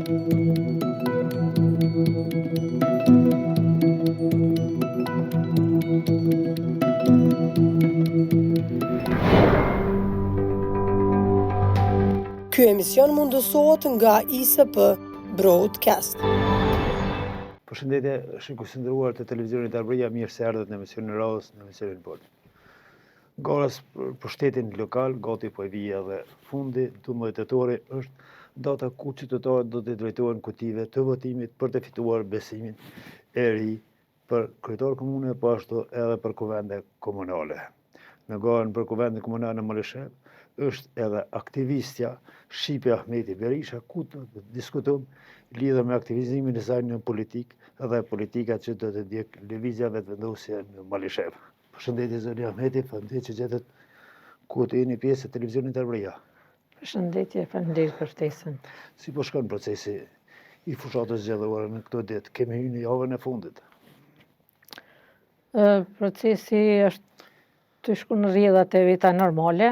Ky emision mundësohet nga ISP Broadcast. Përshëndetje, shikues të nderuar të televizionit Arbëria, mirë se erdhët në emisionin e radhës, në emisionin Bord. Garës për pushtetin lokal, gati po i vije edhe fundi, 12 tetori është data ku qytetarët do t'i drejtohen kutive të votimit për të fituar besimin e ri për kryetar komune, po ashtu edhe për kuvende komunale. Në garën për kuvendin komunal në Malishevë, është edhe aktivistja Shqipe Ahmeti Berisha, ku do të diskutojmë lidhur me aktivizimin e saj në politikë dhe politikat që do të ndjekë Lëvizja Vetëvendosje në Malishevë. Përshëndetje zonja Ahmeti, faleminderit që gjetët kohë të jeni pjesë e televizionit Arbëria. Përshëndetje, faleminderit për ftesën. Si po shkon procesi i fushatës zgjedhore në këto ditë? Kemi hyrë në javën e fundit. Procesi është tu shku në rrjedhat e veta normale.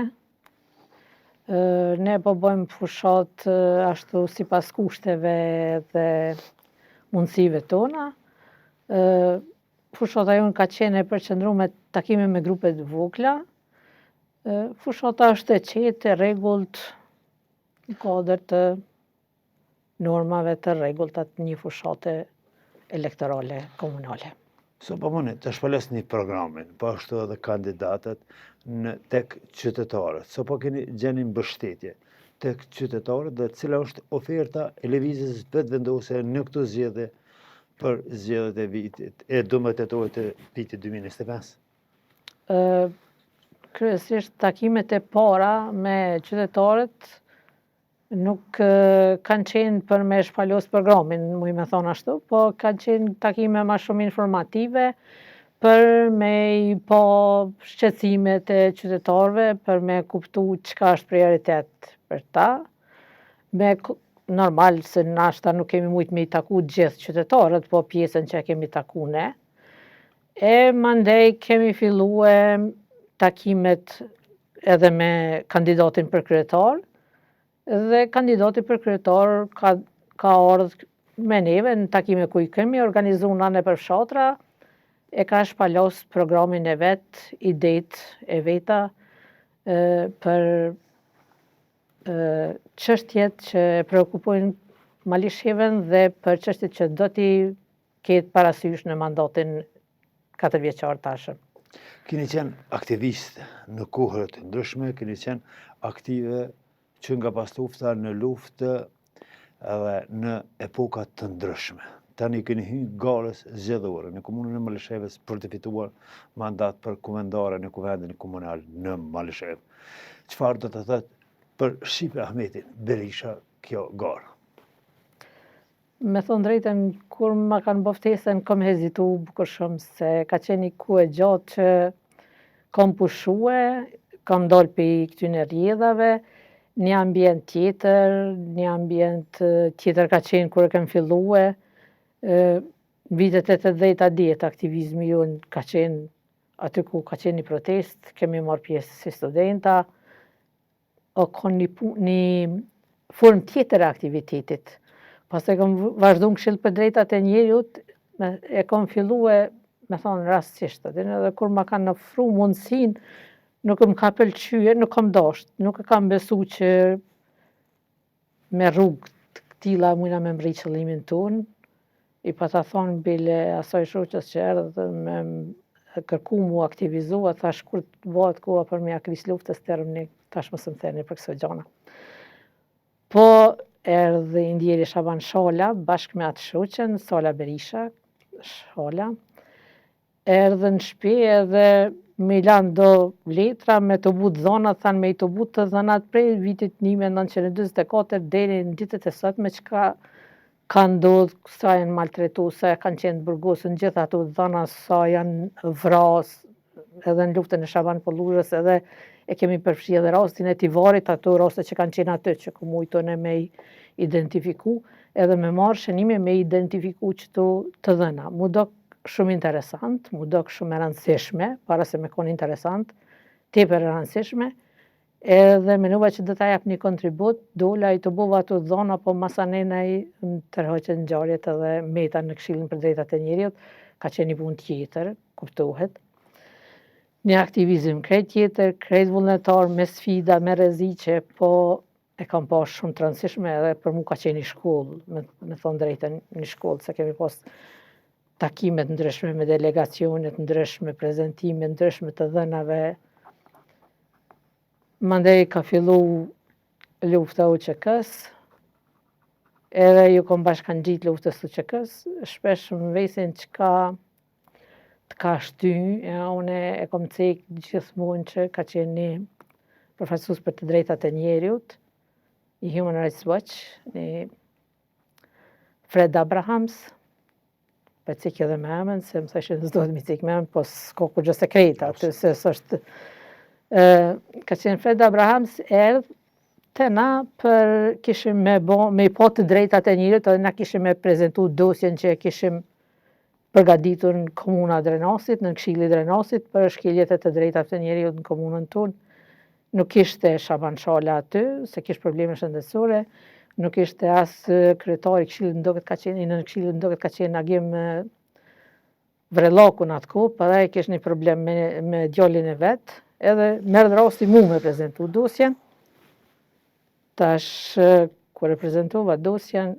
Ne po bëjmë fushatë ashtu sipas kushteve dhe mundësive tona. Fushata jonë ka qenë e përqendrume takime me grupe të vogla. Fushata është e qetë, e rregullt, në kuadër të normave të rregullta të një fushate elektorale komunale. Sa po mundni të shpalosni programin, po ashtu edhe kandidatët në tek qytetarët. Sa po keni gjeni mbështetje tek qytetarët dhe cila është oferta e Lëvizjes Vetëvendosje në këto zgjedhje për zgjedhjet e vitit e 12 tetorit të vitit 2025? Kryesisht takimet e para me qytetarët nuk kanë qenë për me shpalos programin, muj me thonë ashtu, po kanë qenë takime ma shumë informative për me i pa shqetësimet e qytetarëve, për me kuptu çka është prioritet për ta, Me normal se nashta nuk kemi mujtë me i taku gjithë qytetarët, po pjesën që e kemi taku ne. E mandej kemi fillue takimet edhe me kandidatin për kryetar, dhe kandidati për kryetar ka, ka ardhë me neve në takime ku i kemi organizu na nëpër fshatra, e ka shpalos programin e vet, idetë e veta, për çështjet që e preokupojnë Malishevën dhe për çështjet që do t'i ketë parasysh në mandatin katërvjeçar të ardhshëm. Keni qenë aktivist në kohëra të ndryshme, keni qenë aktive që nga paslufta në luftë edhe në epoka të ndryshme. Tani keni hy garës zgjedhore në komunën e Malishevës për të fituar mandat për kuvendare në kuvendin komunal në Malishevë. Çfarë do të thotë për Shqipe Ahmetin Berisha kjo garë? Me thonë drejtën, kur ma kanë bo ftesën, kom hezitu bukur shumë, se ka qenë një kohë e gjatë që kom pushue, kom dalë prej këtyne rrjedhave, një ambient tjetër, një ambient tjetër ka qenë kur e kem fillue, vitet e 80-ta dihet aktivizmi jonë ka qenë Aty ku ka qenë një protestë, kemi marrë pjesë si studenta, o kon një, një formë tjetër e aktivitetit. Pastaj kom vazhdu në këshill për drejtat e njeriut, me, e kom fillue, me thonë, rastësisht, edhe kur ma kanë ofru mundësinë, nuk më ka pëlqye, nuk kam dasht, nuk e kam besu që me rrugë të këtilla mujna me mrri qëllimin tonë, i pata thonë bile asaj shoqes që erdhë me kërku mu aktivizu, a thash kur të bëhet koha për me ja kris luftës thirrmni, tash mos më thirrni për këso gjana. Po erdhi i ndjeri Shaban Shala, bashkë me atë shoqen, Sala Berisha, Shala, Erdhën në shpi edhe m'i lanë do letra me tubu të dhënat, thanë me i tubu të dhënat prej vitit 1944 deri në ditët e sotme çka ka ndodhë, sa janë maltretu, sa kanë qenë të burgosun, gjithë ato të dhëna, sa janë vra, edhe në luftën e Shaban Polluzhës, edhe e kemi përfshi edhe rastin e Tivarit, ato raste që kanë qenë aty, që kom mujtë unë me i identifiku, edhe me marrë shënime me identifiku qëto të dhëna. M'u dok shumë interesant, m'u dok shumë e rëndësishme, para se me konë interesant, tepër e rëndësishme, Edhe menova që do ta jap një kontribut, dola i tubova ato dhona, po masanena më tërhoqën ngjarjet edhe meta në Këshillin për Drejtat e Njeriut, ka qenë një punë tjetër, kuptohet. Një aktivizim krejt tjetër, krejt vullnetar, me sfida, me rreziqe, po e kam pa shumë të rëndësishme edhe për mu ka qenë një shkollë, me, me thonë drejtën, një shkollë, se kemi pas takime të ndryshme me delegacione të ndryshme, prezentime të ndryshme të dhënave. Mandej ka fillu lufta e UÇK-së, edhe ju kom bashkangjitë luftës të UÇK-së, shpesh më vesin çka të ka shty, e une e kom cek gjithmonë që ka qenë një përfaqësues për të drejtat e njeriut, i Human Rights Watch, një Fred Abrahams, po e cek edhe me emën, se më thëshin s'duhet me cek me emën, po s'ka kurgjë sekrete, aty se s'është... Ka qenë Fred Abrahams, erdh te na për kishim me bo, me i pa të drejtat e njeriut, edhe na kishim me prezentu dosjen që e kishim përgatitur në komuna e Drenasit, në Këshilli i Drenasit, për shkeljet e të drejtave të njeriut në komunën tonë. Nuk ishte Shaban Shala aty, se kish probleme shëndetësore, nuk ishte as kryetari i Këshillit, më duket ka qenë, i nën Këshillit më duket ka qenë Agim Vrellaku në atë kohë, po edhe ai kish një problem me, me djalin e vet, edhe m'erdh rasti mu me prezentu dosjen. Tash, kur e prezentova dosjen,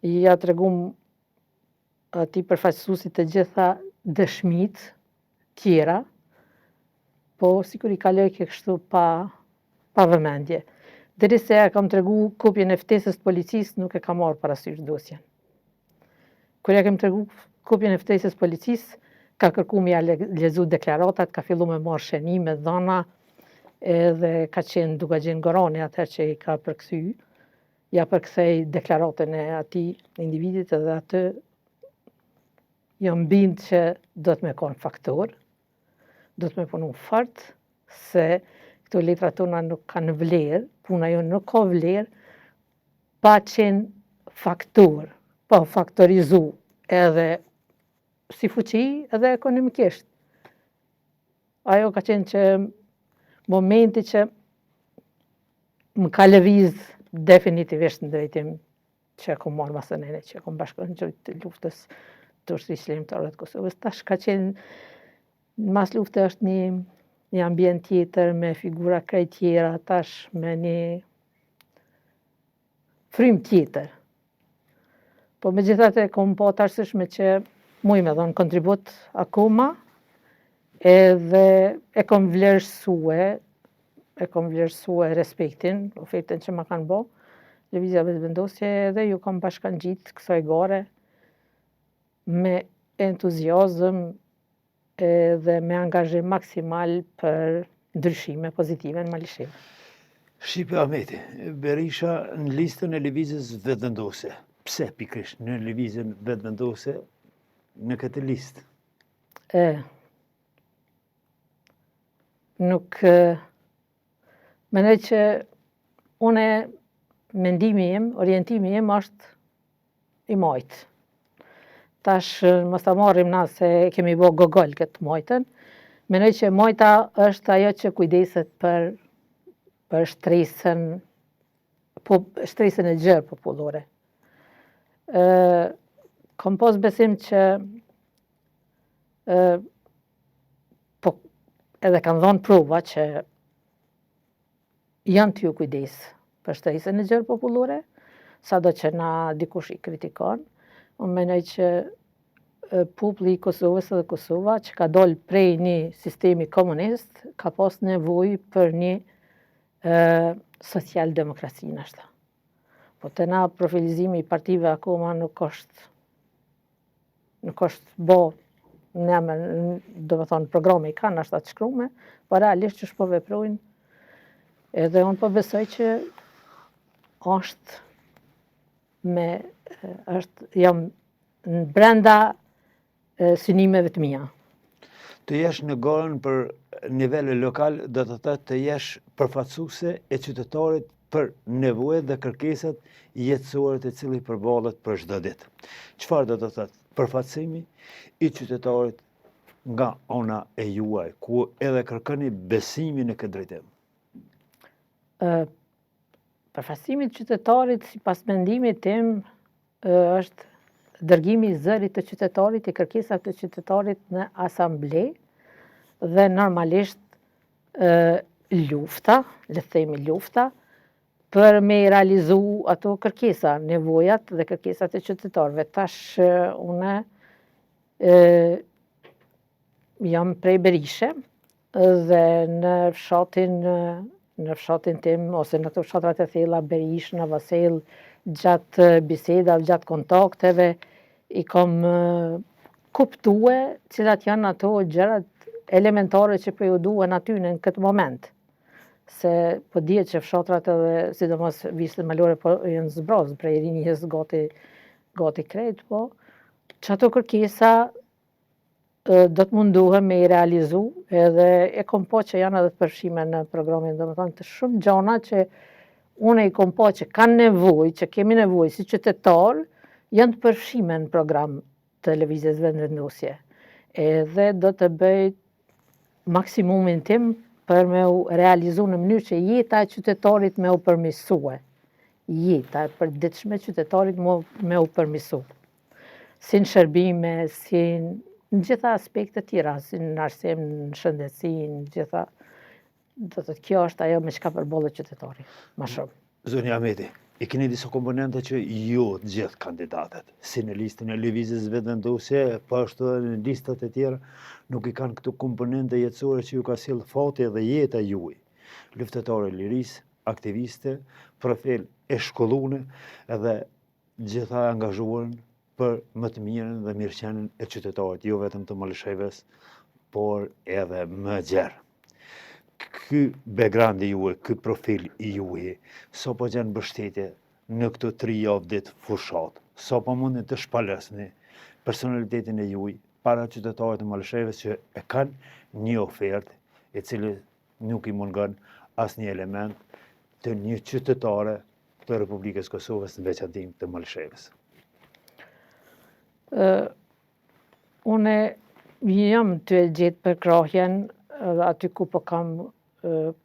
Ja tregum atij përfaqësuesit të gjitha dëshmitë tjera, po sikur i kalojke kështu pa pa vëmendje. Derisa ja kam tregu kopjen e ftesës të policisë, nuk e ka marrë parasysh dosjen. Kur ja kem tregu kopjen e ftesës të policisë, ka kërku me ja lexu deklaratat, ka fillu me marrë shënime, dhëna, edhe ka qenë Dukagjin Gorani atëherë që i ka përkthy, ja përkthej deklaratën e atij individit edhe aty jam bind që do të me konë faktor, do të me punu fort, se këto letra tona nuk kanë vlerë, puna jonë nuk ka vlerë, pa qenë faktor, pa faktorizu edhe si fuqi edhe ekonomikisht. Ajo ka qenë që momenti që më ka lëviz definitivisht në drejtim që e kom marrë masanene, që e kom bashkëngjitë luftës të ushtrisë çlirimtare të Kosovës. Tash ka qenë, mas lufte është një, një ambient tjetër, me figura krejt tjera, tash me një frymë tjetër. Po megjithatë e kom pa të arsyeshme që muj me dhonë kontribut akoma, edhe e kom vlerësue, e kom vlerësue respektin, ofertën që ma kanë bo, Lëvizja Vetëvendosje edhe ju kom bashkangjitë kësaj gare me entuziazëm edhe me angazhim maksimal për ndryshime pozitive në Malishevë. Shqipe Ahmeti, Berisha në listën e Lëvizjes Vetëvendosje. Pse pikërisht në Lëvizjen Vetëvendosje në këtë listë? E, nuk mendoj që une mendimi im, orientimi im është i majtë. Tash, mos ta marrim na se e kemi bo gogol këtë majtën, mendoj që majta është ajo që kujdeset për, për shtresën, po, shtresën e gjerë popullore. Ë, kom pas besim që ë, po, edhe kanë dhonë prova që janë tu u kujdes për shtresën e gjerë popullore, sado që na dikush i kritikon, unë mendoj që populli i Kosovës edhe Kosova që ka dalë prej një sistemi komunist, ka pas nevojë për një social demokraci nashta. Po te na profilizimi i partive akoma nuk është nuk është bo në emër, domethonë, programe i kanë nashta të shkrume, po realisht qysh po veprojnë, edhe unë po besoj që është me, është, jam në brenda synimeve të mia. Të jesh në garën për nivel lokal, do të thotë të jesh përfaqësuese e qytetarit për nevojat dhe kërkesat jetësore të cilit përballet për çdo ditë. Çfarë do të thotë përfaqësimi i qytetarit nga ana e juaj, ku edhe kërkoni besimin në këtë drejtim? Përfaqësimi i qytetarit, sipas mendimit tim, është dërgimi i zërit të qytetarit, i kërkesave të qytetarit në asamble dhe normalisht lufta, le të themi lufta, për me i realizu ato kërkesa, nevojat dhe kërkesat e qytetarëve. Tash une jam prej Berishe dhe në fshatin në fshatin tim ose në ato fshatrat e thella Berishë, Novosellë, gjatë bisedave, gjatë kontakteve, i kom kuptue cilat janë ato gjërat elementare që po ju duhen atyne në këtë moment. Se po dihet që fshatrat edhe sidomos viset malore po janë zbrazë prej rinisë gati gati krejt, po qato kërkesa do të mundohem me i realizu edhe e kom pa që janë edhe të përfshime në programin, domethonë të shumë gjana që une i kom pa që kanë nevojë, që kemi nevojë si qytetarë, janë të përfshime në program të Lëvizjes Vetëvendosje. Edhe do të bëj maksimumin tim për me u realizu në mënyrë që jeta e qytetarit me u përmisue. Jeta e përditshme e qytetarit me u përmisu. Si në shërbime, si në gjitha aspekte tjera, si në arsim, në shëndetësi, në gjitha. Do të thotë kjo është ajo me çka përballet qytetari, ma shumë. Zonja Ahmeti, i keni disa komponente që jo të gjithë kandidatët, si në listën e Lëvizjes Vetëvendosje, po ashtu edhe në listat e tjera, nuk i kanë këto komponente jetësore që ju ka sjellë fati dhe jeta juaj. Luftëtare e lirisë, aktiviste, profil e shkollune edhe gjitha e angazhuar për më të mirën dhe mirëqenien e qytetarit, jo vetëm të Malishevës, por edhe më gjerë. Ky background i juaj, ky profil i juaj, sa po gjen mbështetje në këto tri javë ditë fushatë, sa po mundni të shpalosni personalitetin e juaj para qytetarit të Malishevës që e kanë një ofertë e cili nuk i mungon asnjë element të një qytetare të Republikës Kosovës në veçanti të Malishevës? Une jam tu e gjetë përkrahjen aty ku po kam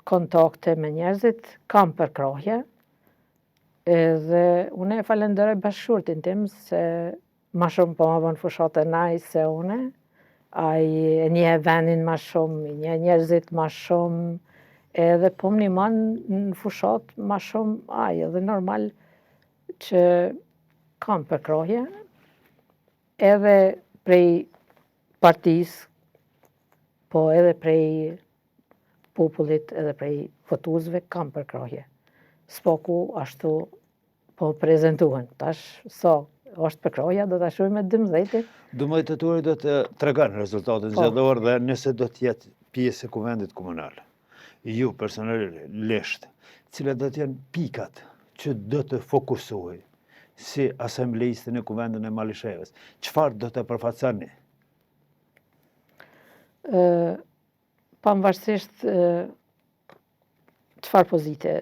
kontakte me njerëzit, kam përkrahje, edhe une e falenderoj bashkëshortin tim se Ma shumë po ma bon fushatën ai se une, ai e njeh vendin ma shumë, i njeh njerëzit ma shumë, edhe po më nimon në fushatë ma shumë ai, edhe normal që kam përkrahje, edhe prej partisë, po edhe prej popullit, edhe prej votuesve kam përkrahje. S'paku ashtu Po prezentohen, tash sa është përkrahja, do ta shohim me 12. 12 tetori do të tregon rezultatin po. zgjedhor dhe nëse do të jetë pjesë e kuvendit komunal. Ju personalisht, cilat do të jenë pikat që do të fokusoheni si asambleiste në kuvendin e Malishevës? Çfarë do të përfaqësoni? Ë pavarësisht çfarë pozite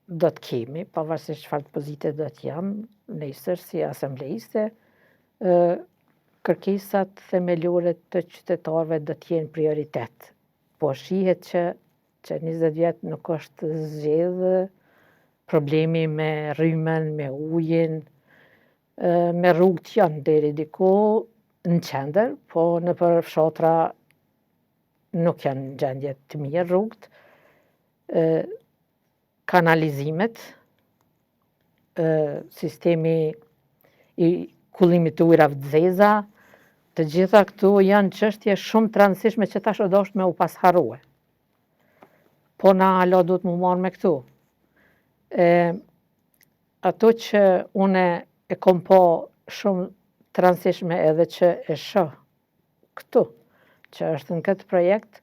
do të kemi, pavarësisht çfarë pozite do të jam, nesër si asambleiste, kërkesat themelore të qytetarëve do të jenë prioritet. Po shihet që që 20 vjet nuk është zgjidh problemi me rrymën, me ujin, me rrugët janë deri diku në qendër, po nëpër fshatra nuk janë në gjendje të mirë rrugët. Kanalizimet, sistemi i kullimit të ujërave të zeza, të gjitha këto janë çështje shumë të rëndësishme që tash o dashtë me u pas harrue. Po na hala duhet m'u marrë me këto. E, ato që une e kom pa shumë të rëndësishme edhe që e shoh këtu, që është në këtë projekt,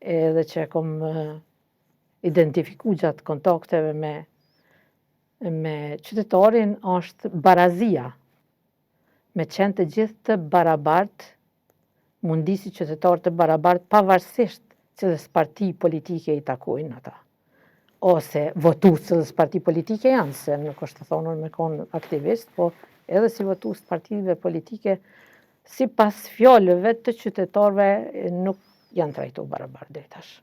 edhe që e kom identifiku gjatë kontakteve me me qytetarin është barazia. Me qenë të gjithë të barabartë, m'u ndi si qytetarë të barabartë pavarësisht cilës parti politike i takojnë ata. Ose votues cilës parti politike janë, se nuk është e thonur me konë aktivist, po edhe si votues të partive politike, sipas fjalëve të qytetarëve nuk janë trajtu barabartë deri tash.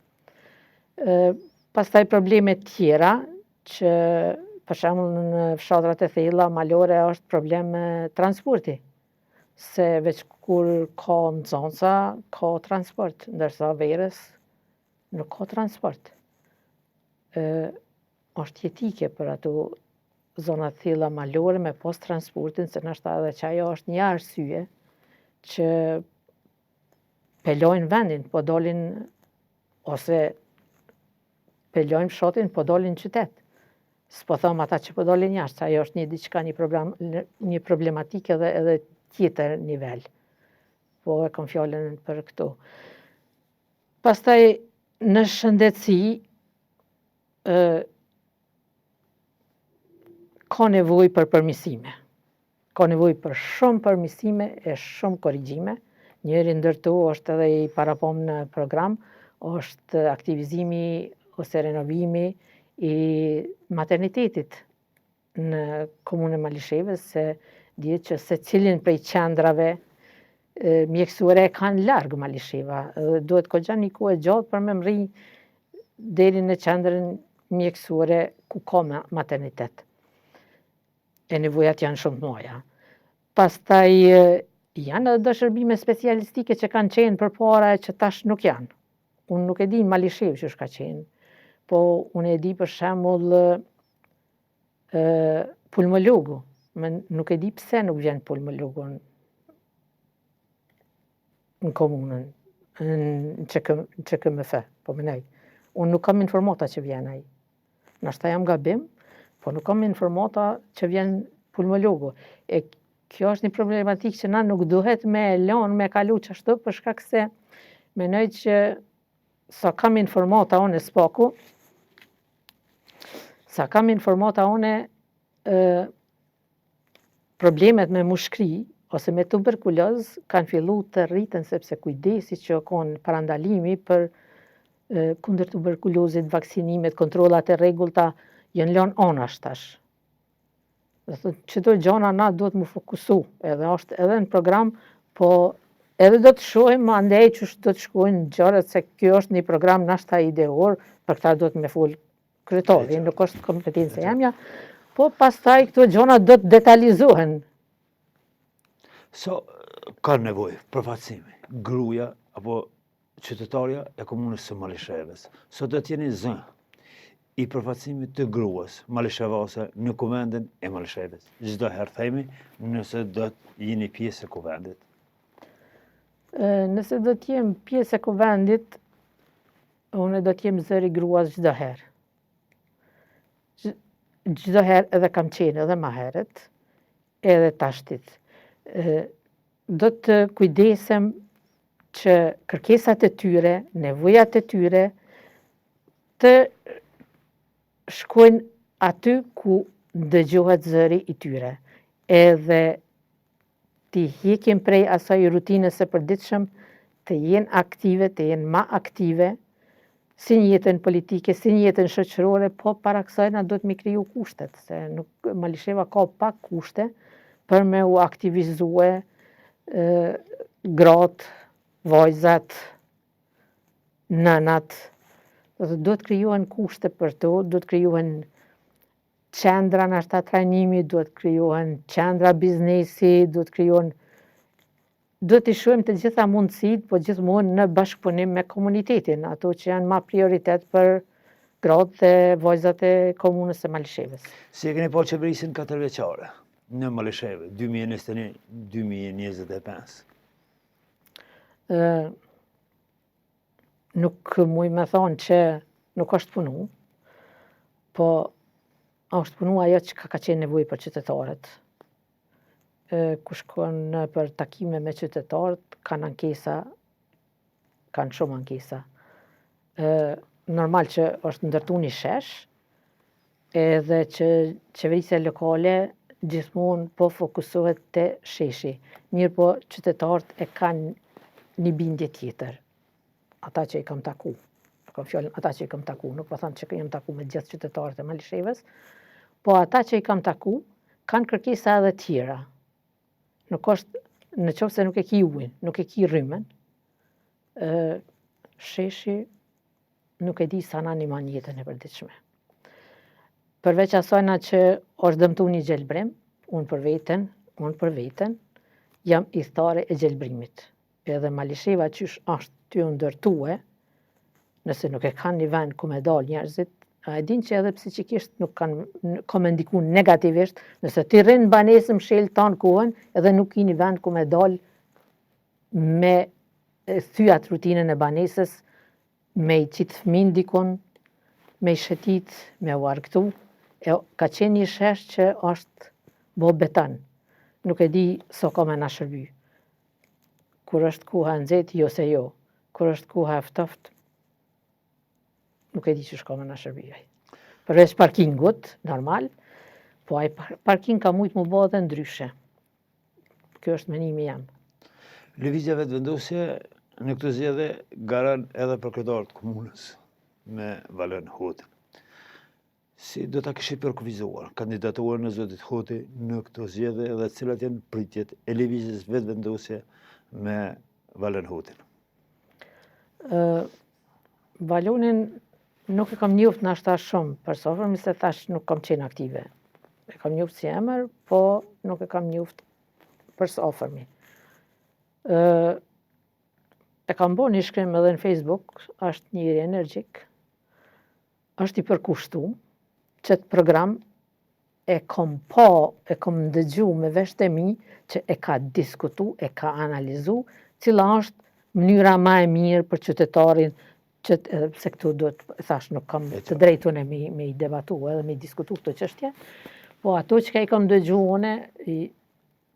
Pastaj probleme tjera që për shembull në fshatrat e thella malore është problem transporti, se veç kur ka nxënësa, ka transport, ndërsa verës nuk ka transport. Ë është jetike për ato zona të thella malore me pas transportin, se nashta edhe qajo është një arsye që pe lojnë vendin, po dolin ose pe lojnë fshatin, po dolin në qytet. S'po thom ata që po dolin jashtë, se ajo është një diçka, një, problem, një problematikë edhe, edhe tjetër nivel. Po e kom fjalën për këto. Pastaj, në shëndetësi, ë, ka nevojë për përmirësime. Ka nevojë për shumë përmirësime e shumë korrigjime. Njëri ndër to është edhe i parapom në program, është aktivizimi ose renovimi i maternitetit në komunën e Malishevës, se dihet që secilin prej qendrave mjekësore e kanë larg Malisheva, dhe duhet kogja një kohë e gjatë për me mrri deri në qendrën mjekësore ku ka maternitet. E nevojat janë shumë të mëdha. Pastaj janë edhe do shërbime specialistike që kanë qenë përpara e që tash nuk janë. Unë nuk e di në Malishevë qysh ka qenë, po unë e di për shembull pulmologu. Nuk e di pse nuk vjen pulmologu në komunën, në QKMF, po menoj. Unë nuk kam informata që vjen ai. Nashta jam gabim, po nuk kam informata që vjen pulmologu. E kjo është një problematikë që na nuk duhet me e lonë me kalu qashtu, për shkak se menoj që sa kam informata unë s'paku, sa kam informata unë problemet me mushkri ose me tuberkuloz kanë fillu të rriten sepse kujdesi që konë parandalimi për kundër tuberkulozit, vaksinimet, kontrollat e rregullta janë lënë anash tash. Do të thotë qëto gjona na duhet mu fokusu, edhe është edhe në program, po edhe do të shohim më andej qysh do të shkojnë gjërat se kjo është një program nashta ideor, për këta duhet me fol kryetari, nuk është kompetencë e jemja, po pastaj këto gjona do të detalizohen. Sa ka nevojë përfaqësimi, gruaja apo qytetarja e komunës së Malishevës, sa do të jeni zë i përfaqësimit të gruas malishevase në kuvendin e Malishevës. Çdo herë themi nëse do të jeni pjesë e kuvendit. Nëse do të jem pjesë e kuvendit, unë do të jem zëri gruas çdo herë. Çdo herë edhe kam qenë edhe ma herët, edhe tashtit. Do të kujdesem që kërkesat e tyre, nevojat e tyre, të shkojnë aty ku dëgjohet zëri i tyre. Edhe t'i hjekim prej asaj rutinës së përditshëm, të jenë aktive, të jenë ma aktive, si në jetën politike, si në jetën shoqërore, po para kësaj na duhet me kriju kushtet, se nuk Malisheva ka pak kushte për me u aktivizue gratë, vajzat, nënat, dhe duhet krijohen kushte për to, duhet krijohen qendra nashta trajnimi, duhet krijohen qendra biznesi, duhet krijohen Duhet t'i shohim të gjitha mundësitë, po gjithmonë në bashkëpunim me komunitetin, ato që janë ma prioritet për gratë dhe vajzat e komunës së Malishevës. Si e keni pa qeverisjen katërvjeçare në Malishevë, 2021-2025? Nuk muj me thonë që nuk është punu, po është punu ajo që ka, ka qenë nevojë për qytetarët. Ku shkon për takime me qytetarët, kanë ankesa, kanë shumë ankesa. Normal që është ndërtu një shesh, edhe që qeverisja lokale gjithmonë po fokusohet te sheshi. Mirëpo qytetarët e kanë një bindje tjetër. Ata që i kam taku, e kam fjalën ata që i kam taku, nuk po them që jam taku me gjithë qytetarët e Malishevës, po ata që i kam taku, kanë kërkesa edhe tjera. Nuk është, në qoftë se nuk e ki ujin, nuk e ki rrymën, sheshi nuk e di sa na ndihmon jetën e përditshme. Përveç asajna që është dëmtu një gjelbrim, unë për veten, unë për veten, jam ithtarë e gjelbrimit. Edhe Malisheva qysh është tu u ndërtue, nëse nuk e kanë një vend ku me dalë njerëzit, a e din që edhe psiqikisht nuk kanë, ka me ndiku negativisht, nëse ti rrin në banesë mshel tanë kohën, edhe nuk ki një vend ku me dalë me thy atë rutinën e banesës, me i qitë fëmin dikun, me i shetit, me u argëtu, e ka qenë një shesh që është bo beton, nuk e di sa ka me na shërby. Kur është koha e nxehtë, jo se jo, kur është koha e ftoftë, nuk e di qysh ka me na shërby ai. Përveç parkingut, normal, po ai parking ka mujtë mu bo edhe ndryshe. Kjo është menimi jem. Lëvizja Vetëvendosje në këto zgjedhje garon edhe për kryetar të komunës me Valon Hotin. Si do ta kishit përkufizuar kandidaturën e zotit Hoti në këto zgjedhje dhe cilat janë pritjet e Lëvizjes Vetëvendosje me Valon Hotin? Valonin nuk e kam njoft nashta shumë për së afërmi, se thash nuk kam qenë aktive. E kam njoft si emër, po nuk e kam njoft për së afërmi. E kam bo një shkrim edhe në Facebook, është njeri energjik, është i përkushtum, qët program e kom pa, e kom ndëgju me veshët e mi që e ka diskutu, e ka analizu, cila është mënyra ma e mirë për qytetarin, që edhe pse këtu do të thash nuk kam të drejtën e me, me i debatu edhe me i diskutu këto çështje, po ato që i kam dëgju une, i,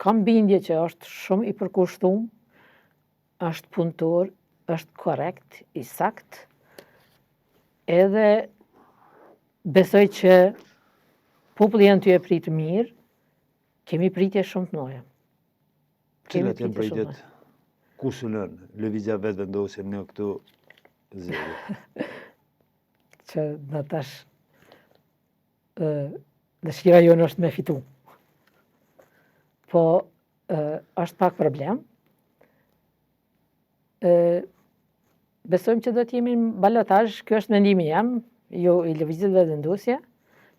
kam bindje që është shumë i përkushtum, është punëtor, është korrekt, i sakt, edhe besoj që populli janë tu e pritë mirë, kemi pritje shumë të mdhaja. Cilat janë pritjet? Ku synon Lëvizja Vetëvendosje në këto zgjedhje? Që në tash dëshira jonë është me fitu. Po është pak problem. Besojmë që do të jemi në balotazh, kjo është mendimi jem, jo i Lëvizjes Vetëvendosje.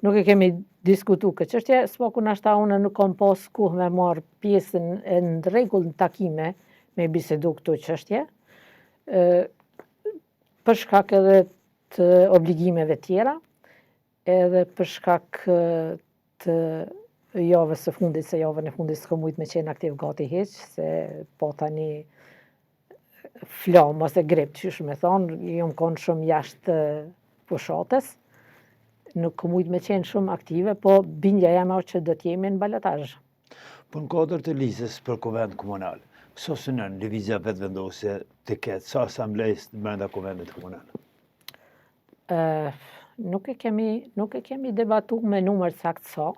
Nuk e kemi diskutu këtë çështje, s'paku nashta unë nuk kam pas kohë me marrë pjesën e në rregull në takime me bisedu këto çështje. Për shkak edhe të obligimeve tjera, edhe për shkak të javës së fundit, se javën e fundit s'kom mujtë me qenë aktiv gati hiq, se po tani flamë ose grip, qysh me thonë, jom konë shumë jashtë fushatës, nuk kom mujtë me qenë shumë aktive, po bindja jeme është që do t'jemi në balotazh. Po në kuadër të listës për kuvend komunal, sa synon Lëvizja Vetëvendosje të ketë, sa asambleistë brenda kuvendit komunal? Nuk e kemi, nuk e kemi debatu me numër sakt sa.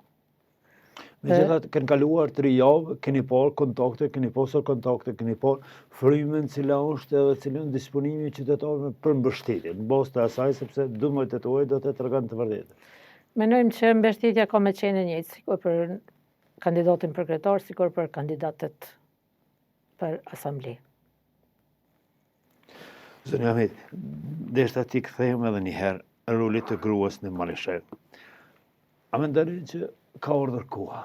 Megjithatë, kanë kaluar tri javë, keni parë kontakte, keni pasur kontakte, keni parë frymën cila është edhe cili është disponimi i qytetarëve për mbështetje, në bazë të asaj, sepse 12 tetori do të tregon të vërtetën. Mendojmë që mbështetja ka me qenë e njëjtë, sikur për kandidatin për kryetar, sikur për kandidatët për asamble. Zonja Ahmeti, deshta t'i kthehem edhe një herë rolit të gruas në Malishevë. A mendoni që ka ardhur koha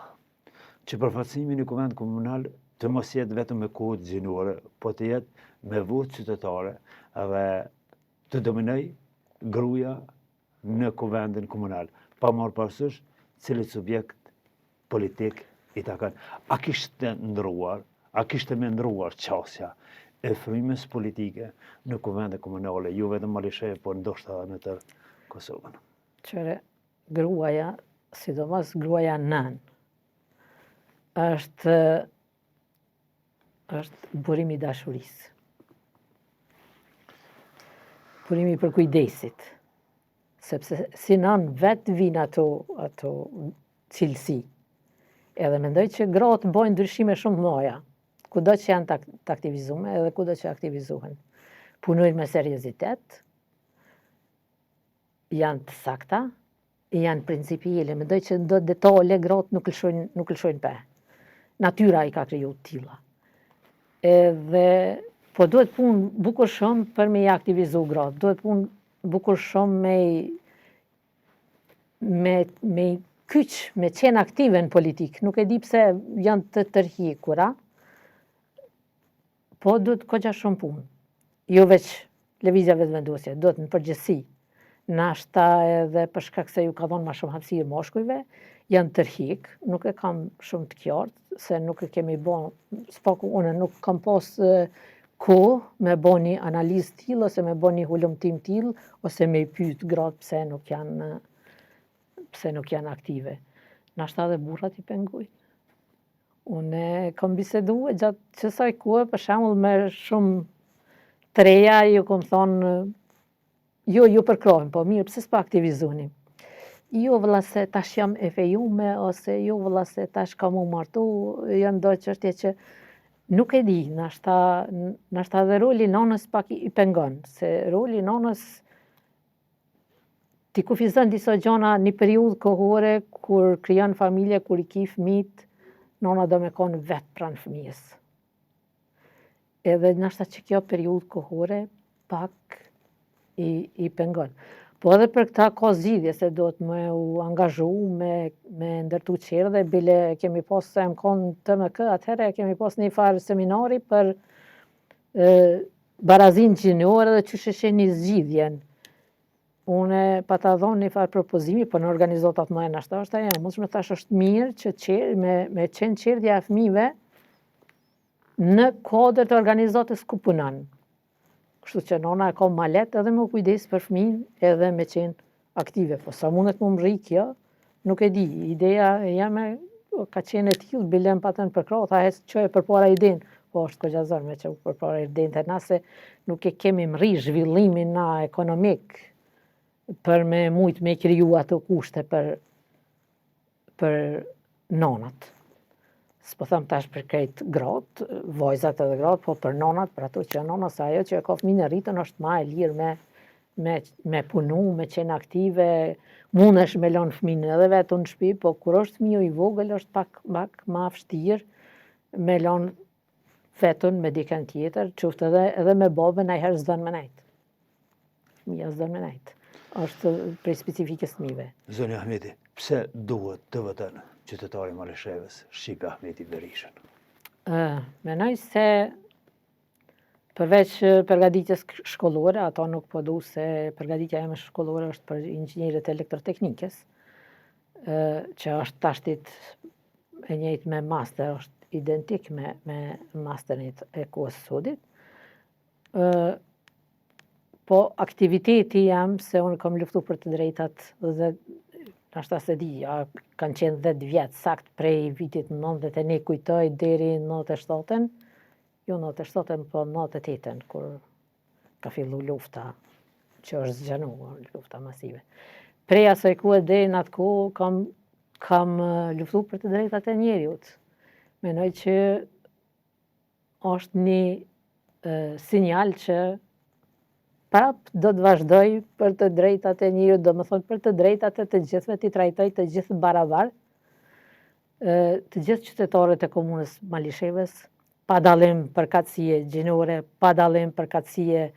që përfaqësimi në kuvend komunal të mos jetë vetëm me kuotë gjinore, po të jetë me votë qytetare dhe të dominojë gruaja në kuvendin komunal, pa marrë parasysh cilit subjekt politik i takon. A kishte ndruar, a kishte me ndruar qasja e frymës politike në kuvende komunale, jo vetëm Malishevë, por ndoshta edhe në tërë Kosovën. Qyre, gruaja, sidomos gruaja nënë, është është burimi i dashurisë. Burimi i përkujdesit. Sepse si nënë vetë vijnë ato, ato cilësi. Edhe mendoj që gratë bojnë ndryshime shumë të mëdha, kudo që janë të aktivizume edhe kudo që aktivizohen. Punojnë me seriozitet, janë të sakta, janë principiele, mendoj që në do detale gratë nuk lëshojnë, nuk lëshojnë pe. Natyra i ka kriju të tilla. Edhe, po duhet punë bukur shumë për me i aktivizu gratë, duhet punë bukur shumë me i... me, me kyç, me qenë aktive në politikë, nuk e di pse janë të tërhjekura, Po duhet kogja shumë punë. Jo veç Lëvizja Vetëvendosje, duhet në përgjithësi. Nashta edhe për shkak se ju ka dhonë ma shumë hapësirë moshkujve, janë tërhjek, nuk e kam shumë të kjartë, se nuk e kemi bo, s'paku unë nuk kam pas kohë me bo një analizë tillë, ose me bo një hulumtim tillë, ose me i pyet gratë pse nuk janë pse nuk janë aktive. Nashta edhe burrat i pengujnë. Unë kam bisedu gjatë qësaj kohe, për shembull me shumë të reja, ju kom thonë, jo, ju përkrahim, po mirë, pse s'po aktivizoheni? Jo, vëlla, se tash jam e fejume, ose jo, vëlla, se tash kam u martu, janë do çështje që nuk e di, nashta, nashta edhe roli nonës pak i pengon, se roli nonës T'i kufizon disa gjona një periudhë kohore kur krijon familje, kur i ki fëmijët, nona do me konë vetë pranë fëmijës. Edhe nashta që kjo periudhë kohore pak i, i pengon. Po edhe për këta ka zgjidhje se duhet me u angazhu, me, me ndërtu çerdhe, bile kemi pas se jam konë TMK, atëherë kemi pas një farë seminari për e, Barazinë gjinore dhe qysh e shihni zgjidhjen. Unë pata dhonë një farë propozimi, po në organizatat më e nashta është e mundshme tash është mirë që qer, me, me qenë çerdhja e fëmijëve në kuadër të organizatës ku punon. Kështu që nona e ka ma lehtë edhe me u kujdes për fëmijën edhe me qenë aktive. Po sa mundet me mrri kjo, nuk e di. Ideja jeme ka qenë e tillë, bile më patën përkrah, tha hec çoje përpara idenë, po është kogja zor me çu përpara idenë te na se nuk e kemi mrri zhvillimin na ekonomik për me mujtë me kriju ato kushte për për nonat. S'po them tash për krejt gratë, vajzat edhe gratë, po për nonat, për ato që janë nona, se ajo që e ka fëmijën e rritun është ma e lirë me, me, me punu, me qenë aktive, mundesh me lënë fëmijën edhe vetën në shtëpi, po kur është fëmiju i vogël është pak, pak ma vështirë me lënë vetën me dikën tjetër, qoftë edhe, edhe me babën, najherë s'don me nejtë. Fëmija s'don me nejtë. Është prej specifikës fëmijëve. Zonja Ahmeti, pse duhet të voton qytetari i Malishevës, Shqipe Ahmeti Berishën? Menoj se përveç përgatitjes shkollore, ato nuk po du se përgatitja jeme shkollore është për inxhinierët elektroteknikës, që është tashtit e njëjtë me master, është identik me, me masterin e kohës sodit. Po aktiviteti jem, se unë kam luftu për të drejtat dhe nashta s'e di, ja, kanë qenë 10 vjetë, sakt prej vitit 91 kujtoj deri 97-ën, jo 97-ën, po 98-ën, kur ka fillu lufta, që është zgjanu, lufta masive. Prej asaj kohe deri në atë kohë kam, kam luftu për të drejtat e njeriut. Menoj që është një sinjal që prap do të vazhdoj për të drejtat e njeriut, domethënë për të drejtat e të gjithëve, t'i trajtoj të gjithë barabar, të gjithë qytetarët e komunës Malishevës, pa dallim përkatësie gjinore, pa dallim përkatësie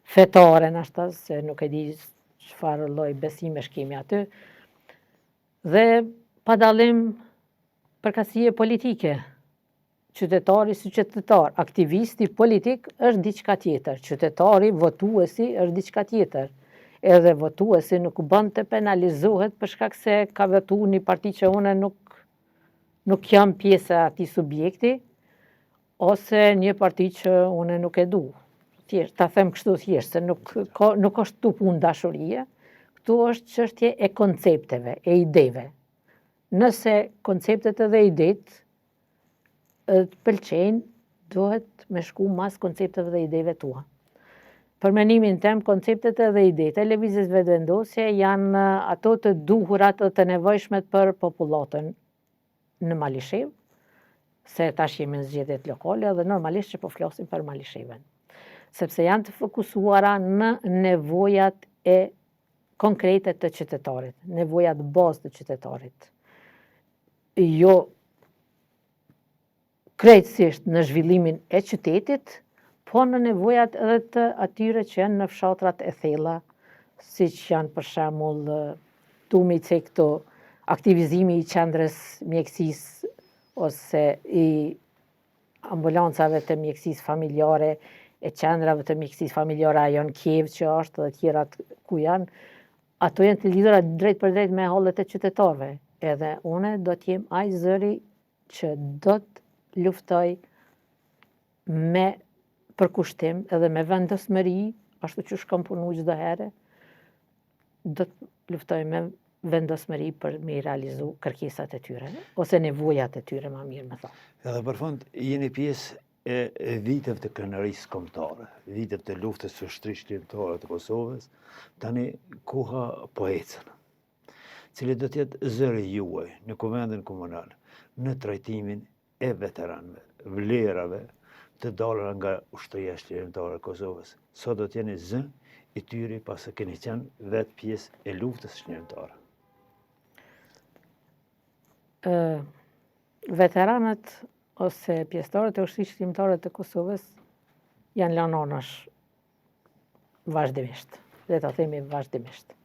fetare, nashta, se nuk e di çfarë lloj besimesh kemi aty, dhe pa dallim përkatësie politike, Qytetari si qytetar, aktivisti politik është diçka tjetër, qytetari, votuesi është diçka tjetër. Edhe votuesi nuk bën të penalizohet për shkak se ka votu një parti që unë nuk nuk jam pjesë e atij subjekti ose një parti që unë nuk e du. Thjesht, ta them kështu thjesht, se nuk, ka, nuk është këtu punë dashurie, këtu është çështje e koncepteve, e ideve. Nëse konceptet edhe idetë të pëlqejnë, duhet me shku mas koncepteve dhe ideve tua. Për menimin tem, konceptet edhe idetë e Lëvizjes Vetëvendosje janë ato të duhurat dhe të nevojshmet për popullatën në Malishevë, se tash jemi në zgjedhjet lokale dhe normalisht që po flasim për Malishevën. Sepse janë të fokusuara në nevojat e konkrete të qytetarit, nevojat bazë të qytetarit. Jo krejtësisht në zhvillimin e qytetit, po në nevojat edhe të atyre që janë në fshatrat e thella, siç janë për shembull. Du me i cek këto aktivizimi i qendrës mjekësisë ose i ambulancave të mjekësisë familjare, e qendrave të mjekësisë familjare, ajo në Kijevë që është dhe tjerat ku janë, ato janë të lidhura drejtpërdrejt me hallet e qytetarëve. Edhe une do të jem ai zëri që do të luftoj me përkushtim edhe me vendosmëri, ashtu qysh kam punu çdo herë, do të luftoj me vendosmëri për me i realizu kërkesat e tyre, ose nevojat e tyre, ma mirë me thonë. Edhe për fund, jeni pjesë e, e viteve të krenarisë kombëtare, viteve të luftës së Ushtrisë Çlirimtare të Kosovës, tani koha po ecën. Cili do të jetë zëri juaj në Kuvendin Komunal në trajtimin e veteranëve, vlerave të dala nga Ushtria Çlirimtare e Kosovës. Sa do të jeni zë i tyre pasi keni qenë vetë pjesë e luftës çlirimtare. Ë veteranët ose pjesëtarët e Ushtrisë Çlirimtare të Kosovës janë lënë anash vazhdimisht, le ta themi vazhdimisht.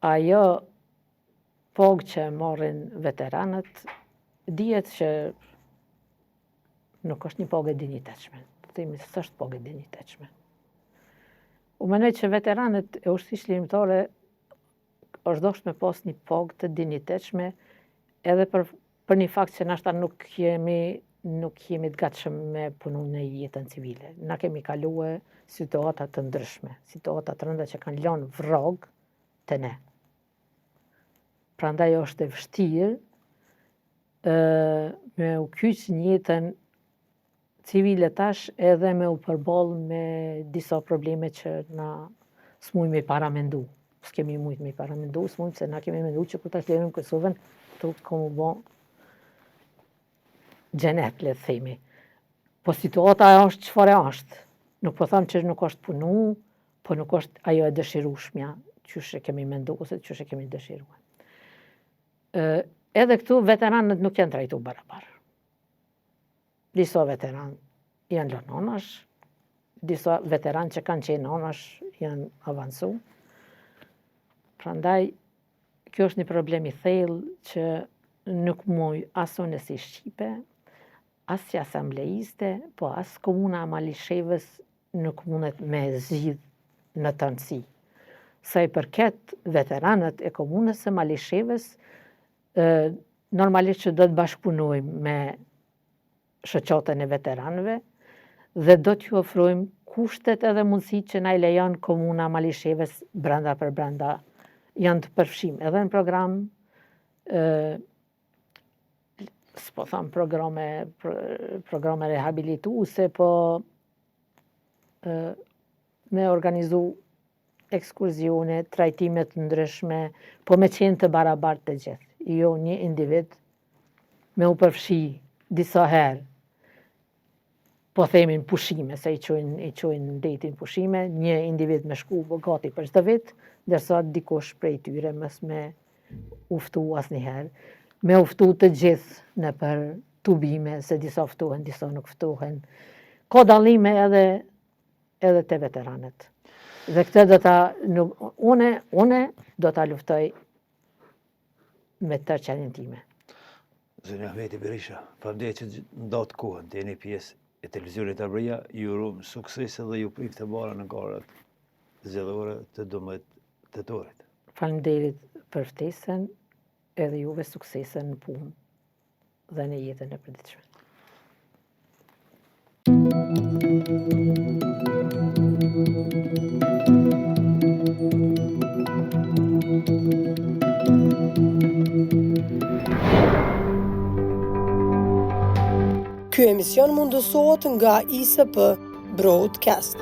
Ajo pagë që e marrin veteranët, dihet që nuk është një pagë e dinjitetshme. Të themi s'është pagë e dinjitetshme. Unë mendoj që veteranët e ushtrisë çlirimtare është dashtë me pas një pagë të dinjitetshme edhe për, për një fakt që nashta nuk jemi nuk jemi të gatshëm me punu në jetën civile. Na kemi kalue situata të ndryshme, situata të rënda që kanë lënë vrragë te ne. Prandaj është e vështirë me u kyç në jetën civile tash edhe me u përball me disa probleme që na s'mujmë me i paramendu. S'kemi mujtë me i paramendu, s'mujmë se na kemi mendu që kur ta çlirojmë Kosovën, këtu ka m'u bo xhenet, le të themi. Po situata është çfarë është. Nuk po them që nuk është punu, po nuk është ajo e dëshirueshmja, qysh e kemi mendu ose qysh e kemi dëshiruar. Ë edhe këtu veteranët nuk janë trajtu barabar. Disa veteranë janë lënë anash, disa veteranë që kanë qenë anash janë avansu. Prandaj kjo është një problem i thellë që nuk muj as unë si Shqipe, as si asambleiste, po as komuna e Malishevës nuk mundet me zgjidh në tërësi. Sa i përket veteranët e komunës së Malishevës, normalisht që do të bashkëpunojmë me shoqatën e veteranëve dhe do t'ju ofrojmë kushtet edhe mundësitë që na i lejon komuna e Malishevës brenda për brenda janë të përfshim edhe në program s'po tham programe, programe rehabilituese, po me organizu ekskurzione, trajtime të ndryshme, po me qenë të barabartë të gjithë, jo një individ me u përfshi disa herë, po themi në pushime, se i qujnë, i qujnë detin pushime, një individ me shku gati për çdo vit, ndërsa dikush prej tyre mos me u ftu asnjëherë, me u ftu të gjithë nëpër tubime, se disa ftohen, disa nuk ftohen. Ka dallime edhe edhe te veteranët. Dhe këtë do ta nuk une une do ta luftoj me tërë qenien time. Zonja Ahmeti Berisha, faleminderit që ndatë kohën të jeni pjesë e televizionit Arbëria, ju urojmë suksese dhe ju priftë e mbara në garat zgjedhore të 12 tetorit. Faleminderit për ftesën edhe juve suksese në punë dhe në jetën e përditshme. Ky emision mundësohet nga ISP Broadcast.